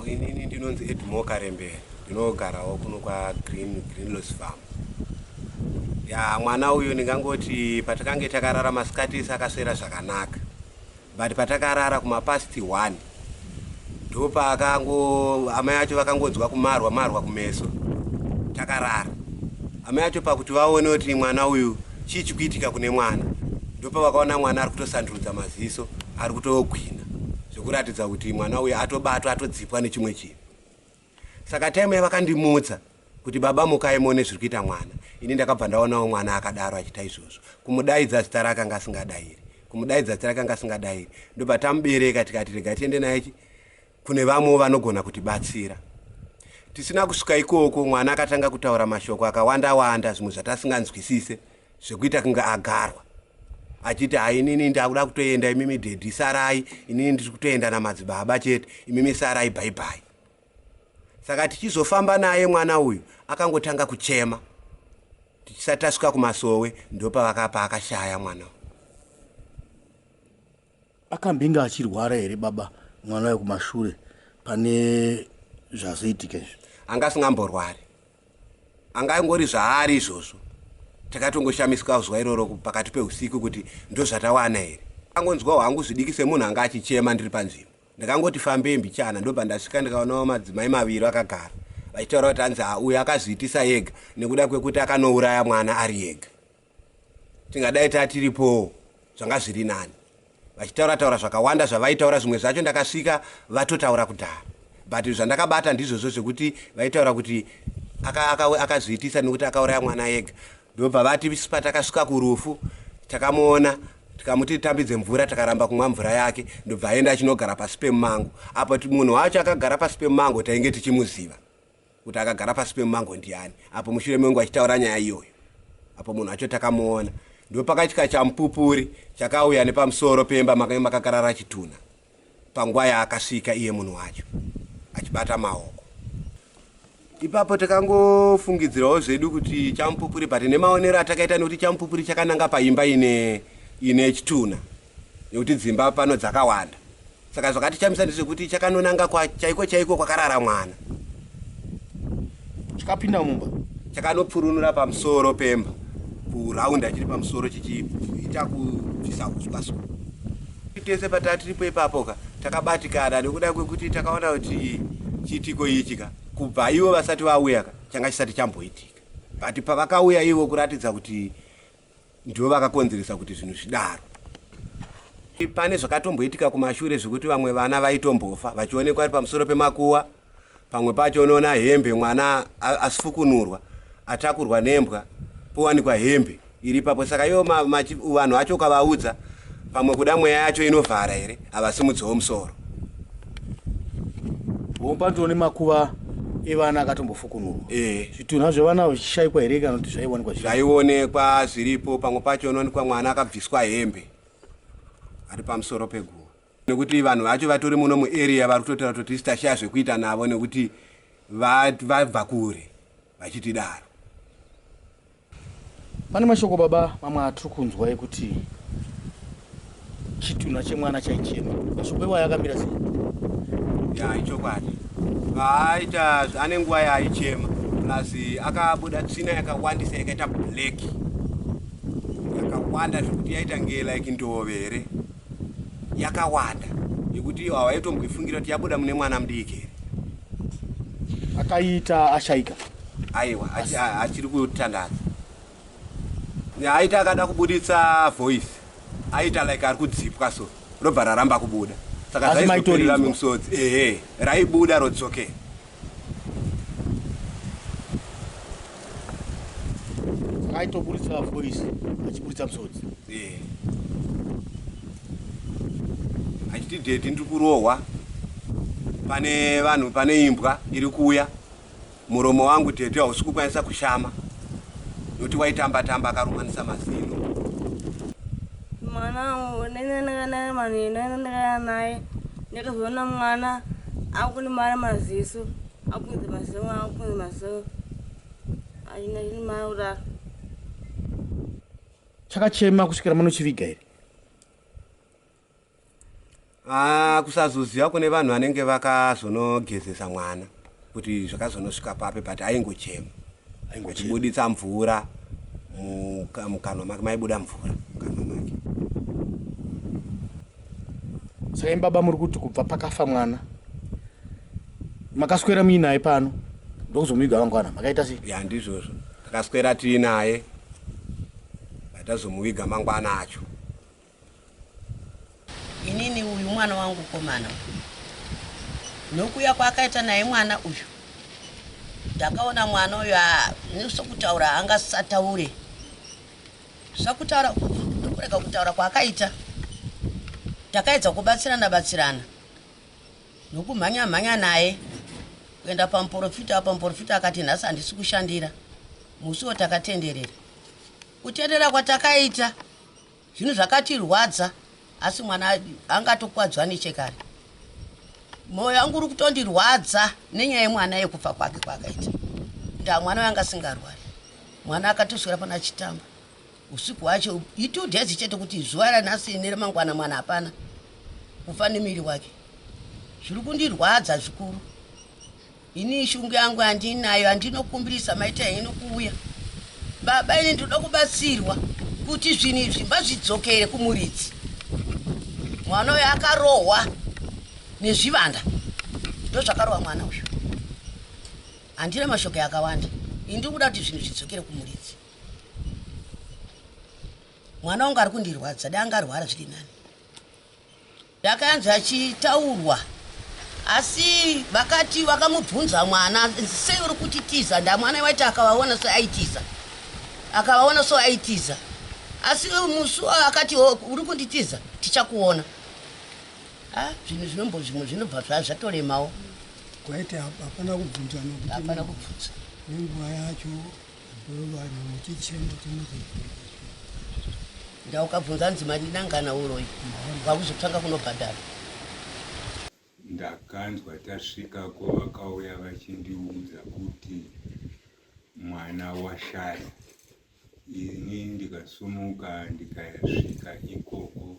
Inini ndinonzi Edmore Karembere, ndinogarawo kuno kwaGreen Greenloss Farm. Ya, mwana uyu ndingangoti patakange takarara masikati ese akaswera zvakanaka, but patakarara kumapast 1 ndopaakango amai acho vakangonzwa kumarwa marwa kumeso. Takarara, amai acho pakuti vaone kuti mwana uyu chii chikuitika kune mwana, ndopavakaona mwana ari kutosandurudza maziso, ari kutogwina, zvekuratidza kuti mwana uyu atobatwa, atodzipwa nechimwe chinhu. Saka time yavakandimutsa kuti, "Baba, mukai muone zviri kuita mwana," ini ndakabva ndaonawo mwana akadaro achiita izvozvo. Kumudaidza zita rake anga asingadayiri, kumudaidza zita rake anga asingadayiri. Ndobva tamubereka, tikati rega tiende naye kune vamwewo vanogona kutibatsira. Tisina kusvika ikoko, mwana akatanga kutaura mashoko akawanda wanda, zvimwe zvatasinganzwisise, zvekuita kunge agarwa, achiti, "Hainini ndakuda kutoenda, imimi daddy sarai, inini ndiri kutoenda namadzibaba chete, imimi sarai, bye bye." Saka tichizofamba naye, mwana uyu akangotanga kuchema. Tichisati tasvika kumasowe, ndopavakapa akashaya mwana. Akambinge achirwara here, baba, mwana wekumashure pane zvazoitika izvi? Anga asingamborwari, angangori zvaari izvozvo. Takatongoshamiswa zuva iroro pakati peusiku kuti ndozvatawana here. Angonzwa hangu zvidiki semunhu anga achichema ndiri panzvimbo. Ndakangoti fambei mbichana, ndobva ndasvika, ndikaonawo madzimai maviri akagara vachitaura kuti hanzi uyu akazviitisa ega nekuda kwekuti akanouraya mwana ari ega, tingadai tatiripowo zvanga zviri nani. Vachitaura taura zvakawanda zvavaitaura, zvimwe zvacho ndakasvika vatotaura kudhara, but zvandakabata ndizvozvo zvekuti vaitaura kuti akazviitisa nekuti akauraya mwana ega. Ndobva vati patakasvika kurufu takamuona, tikamuti tambidze mvura, takaramba kumwa mvura yake, ndobva aenda achinogara pasi pemumango. Apo munhu wacho akagara pasi pemumango tainge tichimuziva kuti akagara pasi pemumango ndiani. Apo mushure mengu achitaura nyaya iyoyo, apo munhu wacho takamuona, ndopakaitika chamupupuri chakauya nepamusoro pemba makange makakarara chitunha panguva yaakasvika iye munhu wacho achibata maoko ipapo. Takangofungidzirawo zvedu kuti chamupupuri, but nemaonero atakaita, nekuti chamupupuri chakananga paimba ine chitunha, nekuti dzimba pano dzakawanda, saka zvakatichamisa ndezvekuti chakanonanga chaiko chaiko kwakarara mwana. Chakapinda mumba? Chakanopfurunura pamusoro pemba kuraunda, chiri pamusoro chichiita kubvisa uswa. So tese patatiripo ipapo ka takabatikana nekuda kwekuti takaona kuti chiitiko ichi ka kubva ivo vasati vauya ka changa chisati chamboitika, but pavakauya ivo kuratidza kuti ndivo vakakonzeresa kuti zvinhu zvidaro. Pane zvakatomboitika kumashure zvekuti vamwe vana vaitombofa vachionekwa vari pamusoro pemakuwa. Pamwe pacho unoona hembe, mwana asifukunurwa, atakurwa nembwa, powanikwa hembe iri ipapo. Saka ivo vanhu vacho ukavaudza, pamwe kuda mweya yacho inovhara here, havasimudzewo musoro. Pandione makuva evana akatombofukunurwa? E. Zvitunha zvevana zvichishayikwa here kana kuti zvaionekwa? Zvaionekwa zviripo. Pamwe pacho unoonekwa mwana akabviswa hembe ari pamusoro peguva, nekuti vanhu vacho vatori muno muarea vari kutotaura kuti tisi tashaya zvekuita navo nekuti vabva kure vachitidaro. Pane mashoko, baba, mamwe atiri kunzwa ekuti chitunha chemwana chaichema. Mashoko iwayo akamira sei? Ya, ichokwadi. Vaaita ane nguva yaaichema, plus akabuda tsvina yakawandisa yakaita black, yakawanda zvekuti yaita nge like ndove here, yakawanda yekuti hawaitomboifungira kuti yabuda mune mwana mudiki here. Akaita ashaika? Aiwa, achiri kutandadza. Aita akada kubuditsa voice, aita like ari kudzipwa, so robva raramba kubuda. Saka Asi zvaizoperera maitorinzwa? Mumusodzi, ehe, raibuda rodzokera. Saka aitoburitsa voice achiburitsa musodzi? Eh. Achiti, "Daddy, ndiri kurohwa, pane vanhu, pane imbwa iri kuuya, muromo wangu daddy hausi kukwanisa kushama," nokuti waitamba tamba akarumanisa mazino. Mwana ndakana naye, ndakazoona mwana akundimara maziso, akunze maziso, akunze maziso, achindimara kudaro. Chakachema kusvikira manochiviga here? Ah, kusazoziva kune vanhu vanenge vakazonogezesa mwana kuti zvakazonosvika papi but aingochema achibuditsa mvura mukanwa make maibuda mvura mukanwa make. Saka imi baba muri kuti kubva pakafa mwana makaswera muinaye pano ndokuzomuiga mangwana makaita sei? Ya ndizvozvo takaswera tiinaye tazomuviga mangwana acho. Inini uyu mwana wangu komana nokuya kwaakaita naye mwana uyu ndakaona mwana uyu nesokutaura angasataure sakutaura nokurega kutaura kwaakaita takaedza kubatsirana batsirana nokumhanya mhanya naye kuenda pamuporofita apa muporofita akati nhasi handisi kushandira musiwo takatenderera kutenderera kwatakaita Zvinhu zvakatirwadza asi mwana angatokuvadzwa nechekare. Moyo wangu uri kutondirwadza nenyaya yemwana yekufa kwake kwaakaita. Ndaa mwana wanga asingarwari. Mwana akatoswera pana achitamba. Usiku hwacho itwo days chete kuti zuva ranhasi neremangwana mwana hapana kufa nemiri wake. Zviri kundirwadza zvikuru. Ini shungu yangu handinayo handinokumbirisa maita henyu nokuuya baba ini ndinoda kubatsirwa kuti zvinhu izvi mbazvidzokere kumuridzi mwana uyo akarohwa nezvivanda ndozvakarohwa mwana uyu handina mashoko akawanda ini ndiri kuda kuti zvinhu zvidzokere kumuridzi mwana wangu ari kundirwadza dai angarwara zviri nani Ndakanzi achitaurwa asi vakati vakamubvunza mwana sei uri kutitiza ndamwana waiti akavaona so aitiza akavaona so aitiza asi musi akati oh, uri kunditiza tichakuona ah, zvinhu zvinombo zvimwe zvinobva zvatoremawo kwaiti hapana kubvunza nokuti hapana kubvunza nenguva yacho Vanhu muchichema chema Ndaukabvunza hanzi mandinangana uroyi vakuzotanga kunobhadhara. Ndakanzwa tasvikako vakauya vachindiudza kuti mwana washaya. Ini ndikasumuka ndikasvika ikoko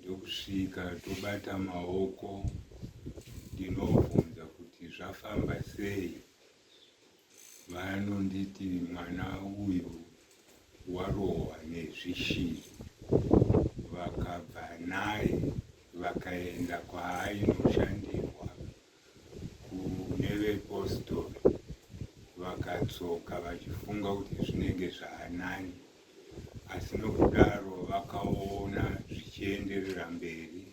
ndokusvika tobata maoko ndinobvunza kuti zvafamba sei Vanonditi mwana uyu warohwa nezvishiri vakabva naye vakaenda kwaainoshandirwa kune vepositori vakadzoka vachifunga kuti zvinenge zvaanani asi nokudaro vakaona zvichienderera mberi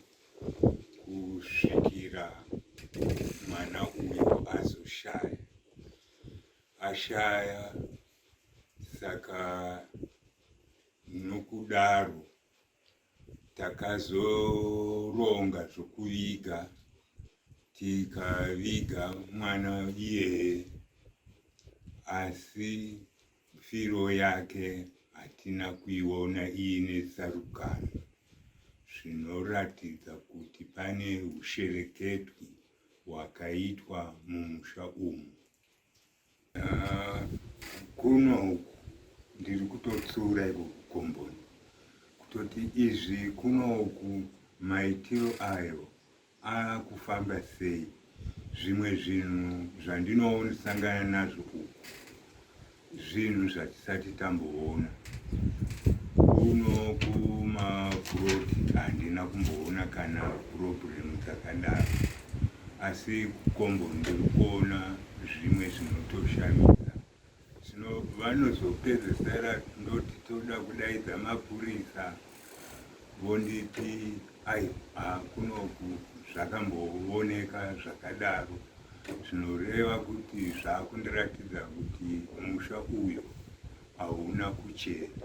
kusvikira mwana uyu azoshaya ashaya saka nokudaro takazoronga zvokuviga tikaviga mwana iyeye asi Firo yake hatina kuiona iine tsarukano zvinoratidza kuti pane hushereketwi hwakaitwa mumusha umu. Ah, kuno uku ndiri kutotsiura iko kukomboni kutoti izvi kuno uku maitiro ayo Akufamba sei zvimwe zvinhu zvandinoosangana nazvo uku zvinhu zvatisati tamboona kuno kumapuroti handina kumboona kana purobhuremu dzakadaro asi kukombo ndiri kuona zvimwe zvinotoshamisa Zvino vanozopedzesera ndoti toda kudaidza mapurisa vonditi aiwa kunoku zvakambooneka zvakadaro zvinoreva kuti zvakundiratidza kuti musha uyu hauna kuchena.